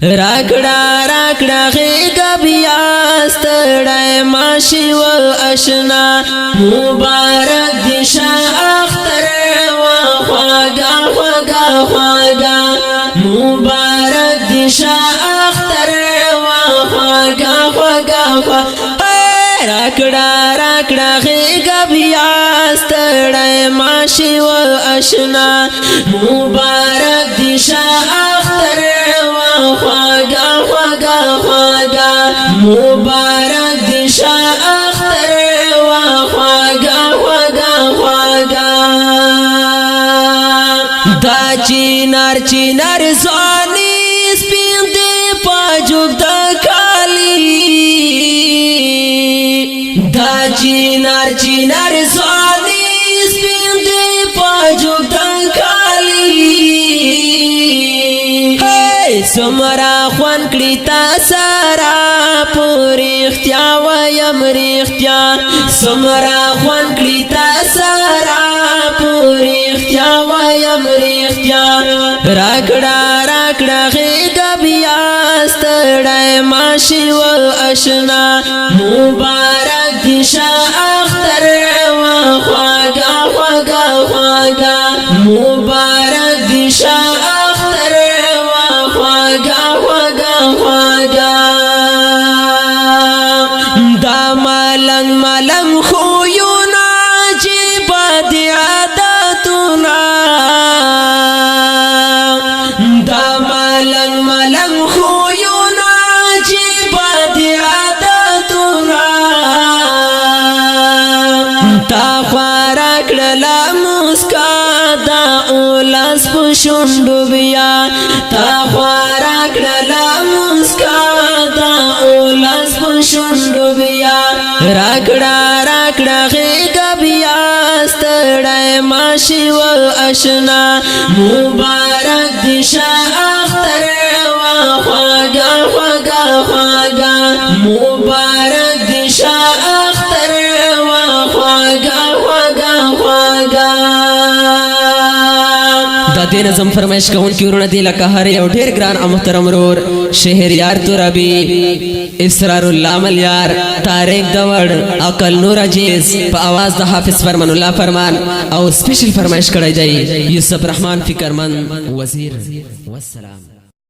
راکړه راکړه غېږه بیا، ستړی ماشي و اشنا. مبارک دې شه اختر وا، خواږه خواږه خواږه. مبارک دې شه اختر وا، خواږه خواږه خواږه. راکړه راکړه غېږه بیا، ستړی ماشي و اشنا. مبارک دې شه اختر وا، خواږه خواږه خواږه. مبارک دې شه اختر وا، خواږه خواږه خواږه. دا چینار چینار ځواني، سپین دی پاجوب د کالی. دا چینار چینار ځواني، سپین دی پاجوب د کالی. سمرا خوان کړی تا سارا پوری اختیا وایم رښتیا. سمرا خوان کړی تا سارا پوری اختیا وایم رښتیا. راکړه راکړه غېږه بیا، ستړی ماشي و اشنا. مبارک دې شه اختر وا، خواږه خواږه خواږه. مبارک دې شه اختر وا، خواږه خواږه خواږه. دا ملنګ ملنګ خویونه، چې بد عادتونه. دا ملنګ ملنګ خویونه، چې بد عادتونه. تا خوارا کړله مسکا دا اولاس په شونډو بیا. تا خوارا کړله مسکا دا اولاس په شونډو بیا. راکړه راکړه غېږه بیا، ستړی ماشي و اشنا. مبارک دې شه اختر وا، خواږه خواږه خواږه. مبارک دې شه اختر وا، خواږه خواږه خواږه. د دې نظم فرمایش کوونکي ورونه دي لکه هر یو ډیر ګران او محترم ورور شهریار ترابي، اسرار الله ملیار، طارق دوړ، عقل نور عجیز، په आवाज د حافظ فرمان الله فرمان، او سپیشل فرمایش کړی دی یوسف رحمان فکرمن وزیر. والسلام.